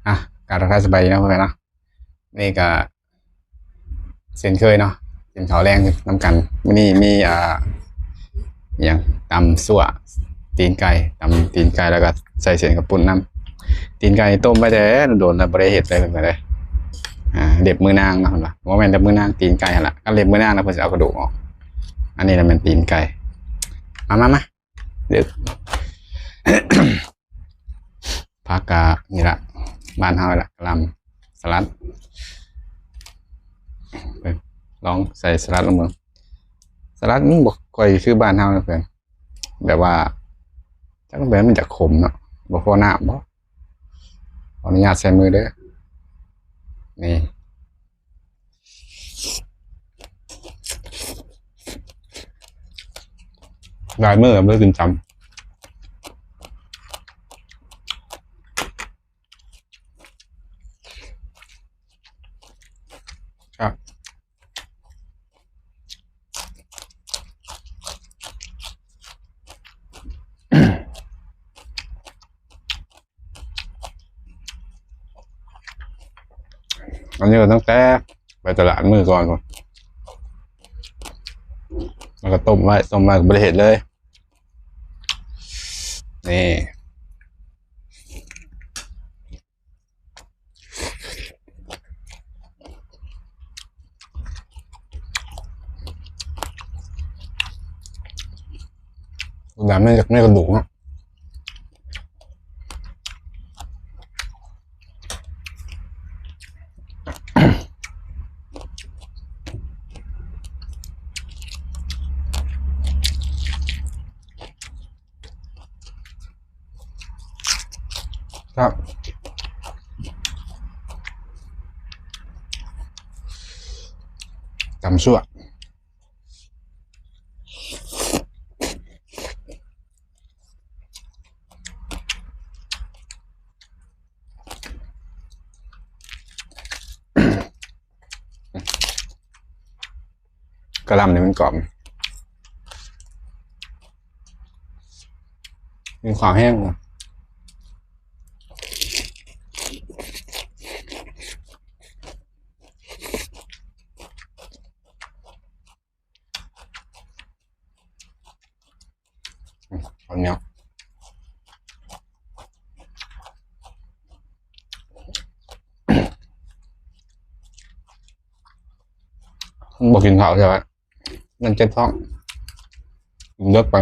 ອ່ະ ກາບທັກທາຍສະບາຍດີເນາະ ພໍ່ແມ່ເນາະ. ນີ້ກະເຊັ່ນເຄີຍເນາະ ກິນເຂົ້າແລງນຳກັນ. ມື້ນີ້ມີ ອ່າ ອີ່ຫຍັງ ຕຳຊົ່ວຕີນໄກ່ ຕຳຕີນໄກ່ ແລ້ວກໍໃສ່ເສັ້ນເຂົ້າປຸ້ນນຳ. ຕີນໄກ່ຕົ້ມໄວ້ແຕ່ດົນແລ້ວ ບໍ່ໄດ້ເຮັດເລີຍເພິ່ນວ່າເດ້. ອ່າ ເລັບມືນາງເນາະ ເພິ່ນວ່າ. ບໍ່ແມ່ນແຕ່ມືນາງ ຕີນໄກ່ຫັ້ນລະ. ຄັນເລັບມືນາງແລ້ວ ເພິ່ນຊິເອົາກະດູກອອກ. ອັນນີ້ລະແມ່ນຕີນໄກ່. ມາ ມາ ມາ. ເດີ ຜັກກະນີ້ລະ ບ້ານເຮົາລະ ກະຫຼ່ຳ ສະຫຼັດ. ເບິ່ງ ລອງໃສ່ສະຫຼັດລອງເບິ່ງ. ສະຫຼັດມັນບໍ່ຄ່ອຍຄືບ້ານເຮົານະເພື່ອນ. ແບບວ່າ ຈັກແບບມັນຈະຂົມເນາະ. ບໍ່ພໍນ້ຳບໍ? ຂໍອະນຸຍາດໃສ່ມືເດີ. ນີ້. ຫຼາຍມື້ແລ້ວບໍ່ໄດ້ກິນຕຳ. ອັນນີ້ກໍຕັ້ງແຕ່ໄປຕະຫຼາດມື້ກ່ອນພຸ້ນ ແລ້ວກໍຕົ້ມໄວ້ ຕົ້ມໄວ້ກໍບໍ່ໄດ້ເຮັດເລີຍ. ນີ້ ດຳນີ້ຢາກໄດ້ກະດູກເນາະ. ຄັບ ຕຳຊົ່ວ. ກະຫຼ່ຳນີ້ມັນກອບ ມີຄວາມແຮງ. ອືມ ເຂົ້າໜຽວ ບໍ່ກິນເຂົ້າໃຊ່ໄຫມ? ມັນເຈັບທ້ອງ ກິນເດິກໄປ.